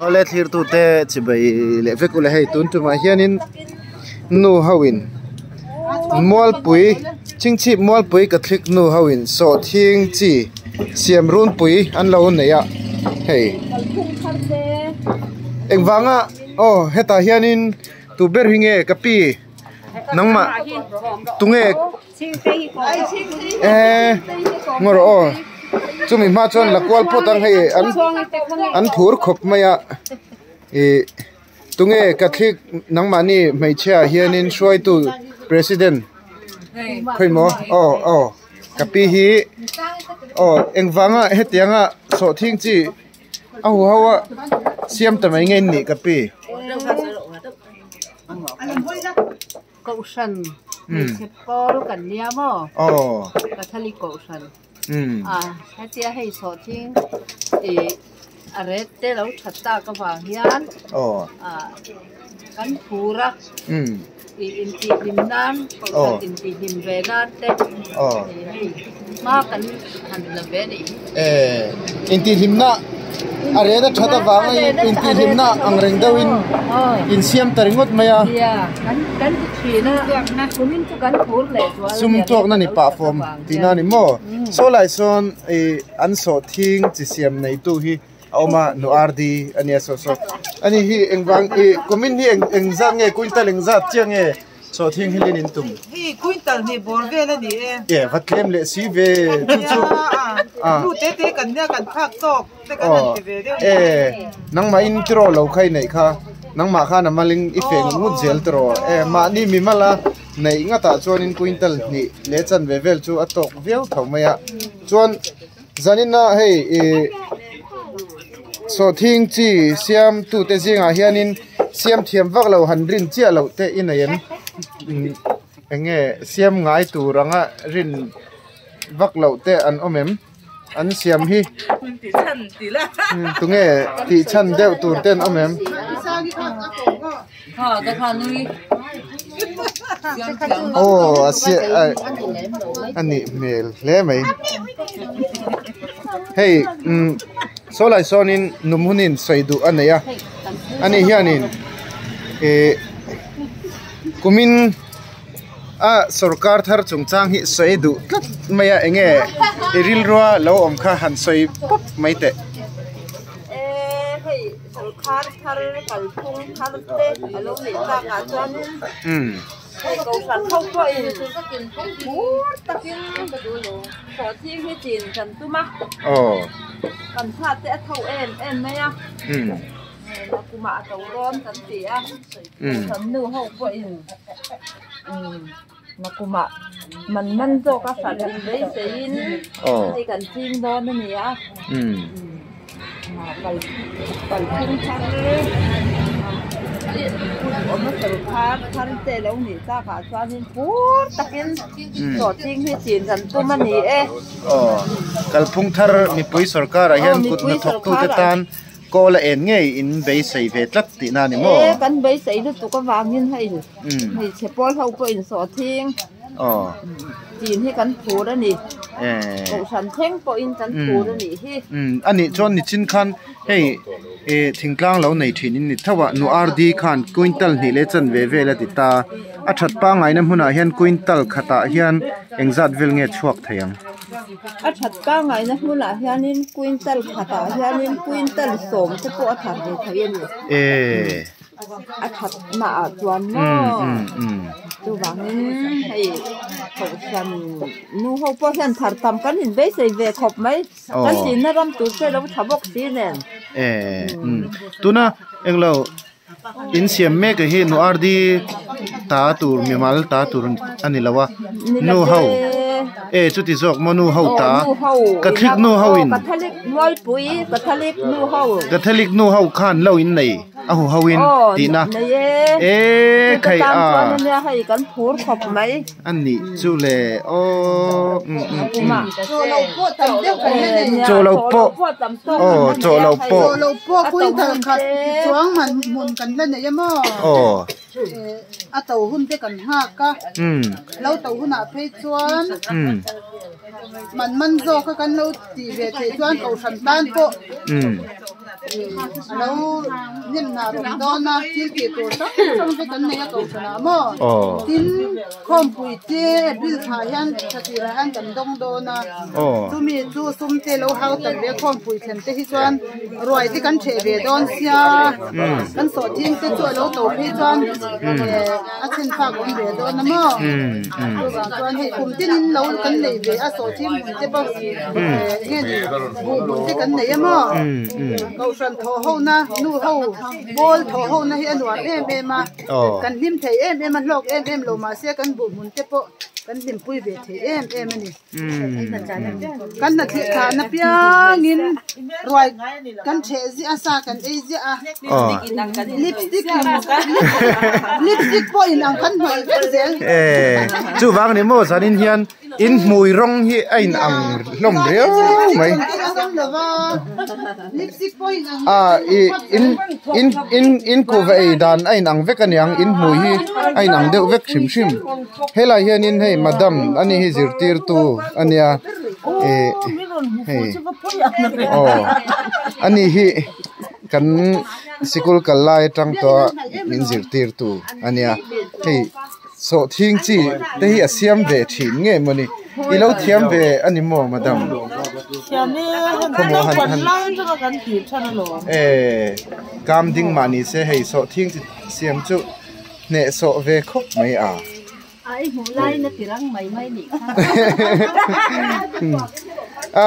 Awle thlirtute chibai leh vek ula hei tun tumah hianin nu ho in mualpui chingchhip mualpui catholic nu ho in sawhthing chi siam runpui an lo nei a hei engvanga aw hetah hianin tu ber hi nge ka pi nangmah tunge. Eee ngaw rawh aw chumi hma chuan la kual phawt ang hei an an phur khawp mai a ih tunge catholic nangmahni hmeichhia ah hianin hruaitu president khawimaw aw aw ka pi hi aw engvanga hetianga sawhthing chi a huho a siam ta mai nge in nih ka pi. Kohhran hmeichhe pawl kan nia maw? Catholic Kohhran. A hetia hei sawhthing ih a ret te lo that tak avang hian kan phur a ih intihhlim nan Kohhran intihhlim ve nan te ih hei hma kan han la ve a nih hi. Intihhlimna a ret a that avanga intihhlimna ang reng deuhin insiam ta ringawt mai a. Sum tuakna ni pah fawm tihna a ni maw? Saw lai sawn ih an sawhthing chi siam neitu hi a awm a nu RD a nia saw saw ani hi engvang ih kumin hi eng engzat nge quintal engzat chiah nge sawhthing hi lin in tum. Hei quintal hnih bawr vel a ni e. E va tlem leh si ve chu chu a nu te te kan nia kan phak tawk te kan han ti ve deuh e nangmah in tiraw lo kha i neih kha nangmah khan a malin i feh ngut ngut zel tiraw e mahni mi mala neih ngatah chuanin quintal hnih leh chanve vel chu a tawk viau tho mai a chuan. Zanina hei ih sawhthing chi siam tute zingah hianin siam thiam vak lo han rin chiah loh te i nei em eng nge siam ngai tur anga rin vak loh te an awm em an siam hi tunge tih chhan deuh tur te an awm em. Aw a siah a nih hmel hle mai hei umm saw lai sawnin num hunin sawi duh a nei a ani hianin ih kumin a sawrkar thar chungchang hi sawi duh tlat mai a eng nge i rilrua lo awm kha han sawi pawp mai teh. Sawrkar thar kalphung thar te a lo neih takah chuanin hei kohhran ho pawhin phur takin sawhthing hi chin kan tum a, kan thla te a tho em em mai a, nakumah a to dawn kan ti a, kohhran nu ho pawhin nakumah man man zawk a hran in beiseiin hei kan ching dawn a ni a. Kalphung thar awm a sawrkhar thar te lo nih takah chuanin phur takin sawhching hi chin kan tum a ni e. Aw kalphung thar mipui sawrkarah hian kut hnathawktute tan kawl a en ngei in beisei ve tlat tihna a ni maw? E kan beisei lutuk avangin hei hmeichhe pawl ho pawh in sawhching chin hi kan phur a ni. Kohhran thleng pawhin kan phur a nih hi. A nih chuan nichin khan hei thingtlang lo nei thin in ni tho a, nu RD khan quintal hnih leh chanve vel a ti ta. A that pangngaina hmunah hian quintal khatah hian engzat vel nge chhuak thei ang? A that pangngaina hmunah hianin quintal khatah hianin quintal sawm te pawh a that ve thei a ni. A that naah chuan maw chuvangin hei kohhran nu ho pawh hian thar tam kan inbeisei ve khawp mai kan chinna ram tur te lo tha bawk si nen. Tuna englo in siam mek ah hi nu RD ta tur mimal ta tur a ni lo a nu ho e chuti zawk maw nu ho ta Catholic nu ho in Catholic nu ho khan lo in nei. A hu ho in tihna e khai a a nih chu le aw chaw lo pawh aw chaw lo pawh aw umm. A lo hnem hna rawm dawn a, thil tih tur hrang hrang te kan nei a kohhran ah maw? Tin, khawmpui te April thla hian thla tirah hian kan dawng dawn a, chumi chu sum te lo hau tak ve khawmpui thlen te hi chuan ruai te kan ṭheh ve dawn sia, kan sawhthing te chu a lo to phei chuan a chhen fak awm ve dawn a maw? Chuvang chuan hei kum tinin lo kan nei ve a sawhthing hmun te pawh nge ni buh hmun te kan nei a maw? Kohhran thawh hona nu ho pawl thawh hona hi a nuam em em a, kan hlim thei em em a hlawk em em lo mahse kan buh hmun te pawh kan hlimpui ve thei em em a ni. Kan hnathih thahna piangin ruai kan ṭheh ziah a, sa kan ei ziah a, lipstick lipstick pawh inang kan hnawih vek zel. Chuvang ni maw zanin hian in hmui rawng hi a inang hlawm riau mai. A i in in in in kuhva ei dan a inang vek aniang in hmui hi a inang deuh vek hrim hrim helai hianin hei madam ani hi zirtirtu ania ih hei aw ani hi kan sikul kal lai atang tawh a min zirtirtu ania hei. Sawhthing chi te hi a siam ve thin nge mawni i lo thiam ve a ni maw madam? Thiam e, han naupan lai atanga kan tih than alawm. E, kam ding mah ni se hei sawhthing chi siam chu hneh sawh ve khawp mai a. A i hmuh laiin a ti rang mai mai nih kha. A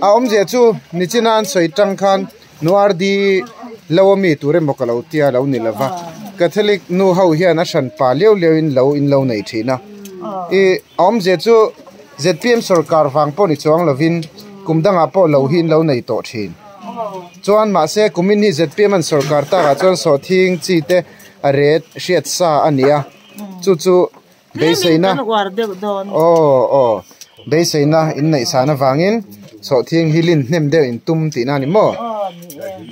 awmzia chu nichina an sawi tang khan Nuardi lo ami tur emaw ka lo tia lo ni lova, Catholic nu ho hian a hran pa liau liau in lo in lo nei thin a. I awmzia chu zpm sorkar vang pawh ni chuang lovin kum dangah pawh lo hi in lo nei tawh thin. Chuan mahse kumin hi zpm an sorkar takah chuan sawhthing chi te a ret hriat sa a ni a, chu chu beiseina aw aw beiseina in neih san avangin sawhthing hi lin hnem deuh in tum tihna a ni maw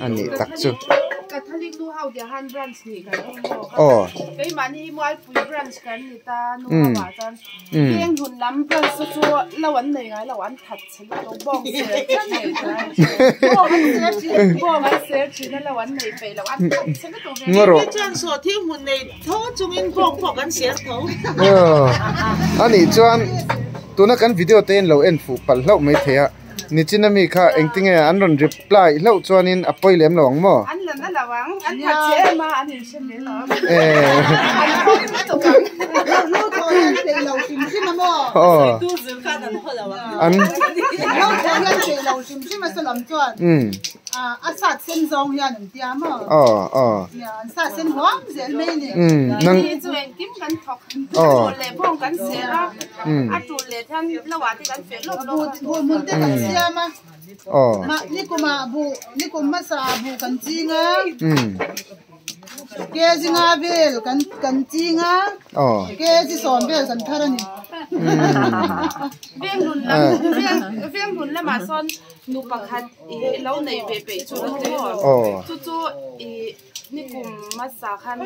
a nih tak chu aw Ngaw rawh. A nih chuan tuna kan video te in lo en fuh palh hlauh mai thei a nichin ami kha engtinge an rawn reply hlauh chuanin a pawi lem lo ang maw? An Nu pakhat i lo nei ve peih chu an ni maw? Chu chu i nikum hmasa khan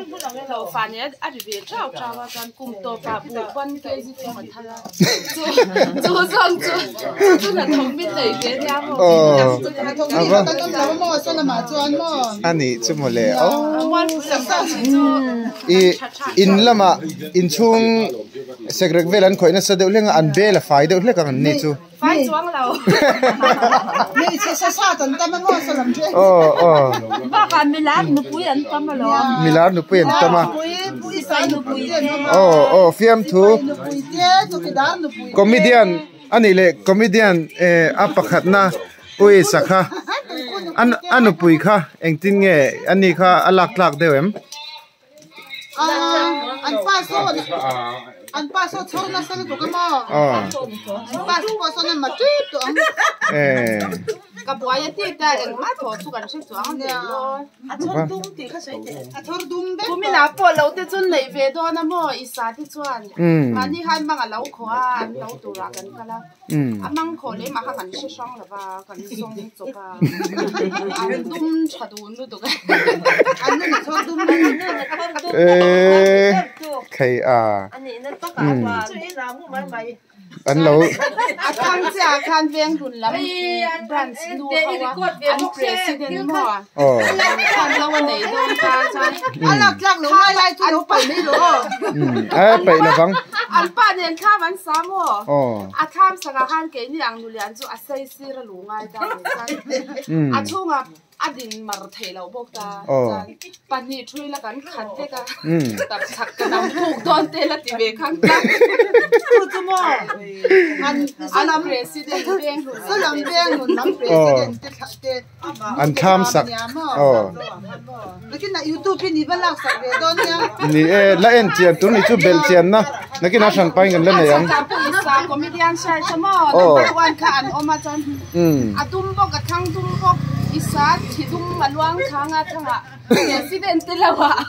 hlauhfa nen a ri ve thau thau a chuan kum tawpah buh pawn kg thum a thar a. Chu chu zawng chu chu chu hnathawk min nei ve nia maw? A nih chu mawle aw. I in lamah inchhung sekrek vel an khawih nasa deuh hlek a an bel a fai deuh hlek ang an ni chu. Fai chuang lo. Hmeichhe sa sa an tam a maw salam che. Aw aw. Bakah milar nupui an tam alawm. Milar nupui an tam a. Nupui sai nupui te an awm a. Aw aw fiamthu. Nupui te chawkidar nupui te. Comedian ani leh comedian eh a pakhatna ui sakha an a nupui kha engtin nge ani kha a lak tlak deuh em? An pa saw an pa saw chhawr nasa lutuk a maw an pa pawh sawn an ma tep tawh ang ka buai a tih ta engmah thaw chu kan hre chuang a ni lo a chhawr dum tih kha sawi teh a chhawr dum vek kumin ah pawh lo te chu neih ve dawn a maw i sa te chuan mahni khan mang a lo khaw a an lo turah kan kal a. A mang khawh leh mah kha kan hre hrang lo va, kan zawng chawp a, an dum tha dun lutuk a. Eee khei a. An lo A thang chiah khan veng hlun lam branch nu ho a an president maw Aw. Khan lo a nei dawn ta chuan A lak tlak lo lai lai chu lo paih mai lo aw. A paih lovang. An pa nen thlam an sa maw? Aw. A thlam sakah khan keini ang nulian chu a sei sir a lu ngai ta ni chuan a chhungah A din mar theih loh bawk ta chuan pahnih thui la kan khat vek a, tak chak ka dam phuk dawn te la ti ve khang ta. Chu chu maw an salam president veng hlun salam veng hlun lam president te thlah te an thlam sak aw nakin ah youtube hi ni va lak sak ve dawn nia. Ni e la en chian tur ni chu bel chian na nakin ah hran pain kan la nei ang. Comedian search a maw number one kha an awm a chuan a dum bawk a thlang dum bawk. I sa thi dum a luang thang a thangah president te lo ah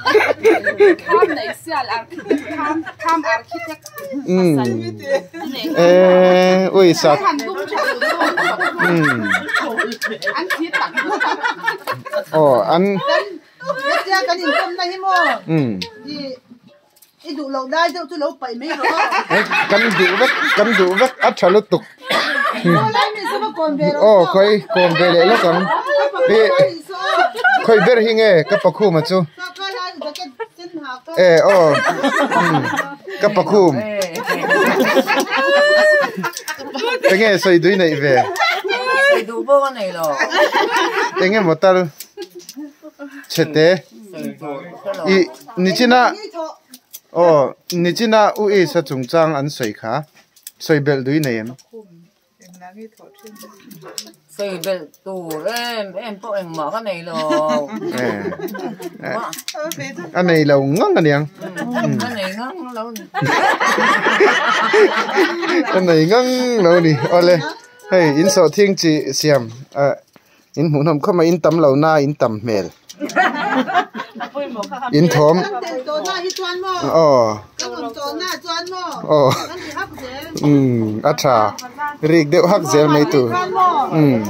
thlam nei sial tham tham architect pasal te Eh ui sa han dum tha dun dawn an thi tak aw an hetia kan inkawmna hi maw i duh loh lai deuh chu lo paih mai rawh kan duh vek kan duh vek a tha lutuk aw khawi kawm ve leh lawk ang ih khawi ber hi nge ka pakhum a chu e aw ka pakhum enge sawi dui neih ve enge maw tal chhete ih nichina aw nichina u isa chungchang an sawi kha sawi belh dui nei em? Sawi belh tur em em pawh engmah ka nei lo. A nei lo ngang aniang. A nei ngang lo ni. A nei ngang lo ni. Awle hei in sawhthing chi siam In hmuhnawm khawp mai, in tam lo na in tam hmel. In thawm. Aw. Aw. Umm a tha. Rik deuh hak zel mai tur. Umm.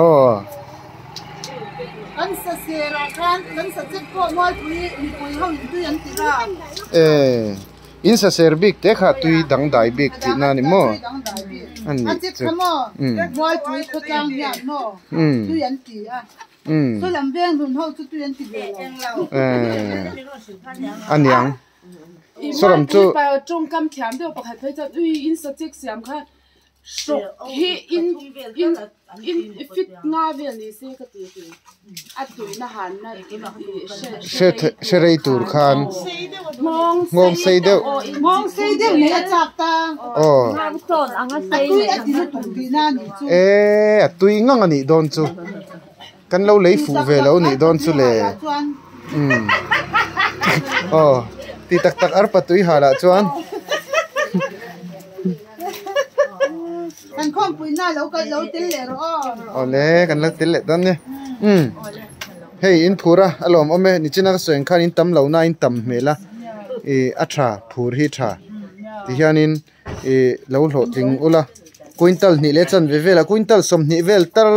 Aw. Eh. In saser bik te kha tui dangdai bik tih na ni maw? A nih chu. A niang. Saw lam chu. Tawngkam thiam deuh pakhat phei chuan ui in sachek siam kha Hrawk hi in in in fit nga vel ni se ka ti ti a tuina han na i hre hre rei tur khan nghawng sei deuh nghawng sei deuh nei a chak ta aw a tui a ti lutuk tihna a nih chu e a tui ngang a nih dawn chu kan lo lei fuh ve lo nih dawn chu le umm aw ti tak tak arpa tui hal ah chuan. Kan khawmpuina lo kalh lo tel leh rawh aw. Awle kan la tel leh dawn nia. Umm hei in phur a a lawm awm e nichina ka sawi ang khan in tam lo na in tam hmel a ih a tha phur hi tha ti hianin ih lo hlawhtling ula quintal hnih leh chanve vel a quintal 20 vel tal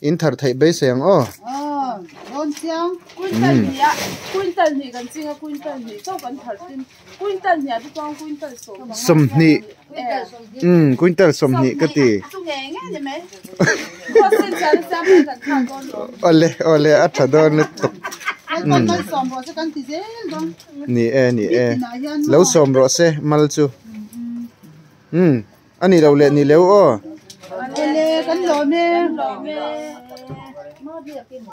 In thar theih beisei ang aw. Aw, dawn chiang. Quintal hnih a, quintal hnih kan ching a, quintal hnih chauh kan thar tin. Quintal hnih ah te chuan quintal 15. 20. Umm, quintal 20 ka ti. Chu nge nge ni mai. Khaw sin chian a siam pawn kan thlak dawn lo. Awle, awle, a tha dawn lutuk. Lalpan mal sawm rawh se kan ti zel dawn. Ni e, ni e. Lo sawm rawh se mal chu. Umm. A ni lo leh ni leu aw. Awle kan lawm e.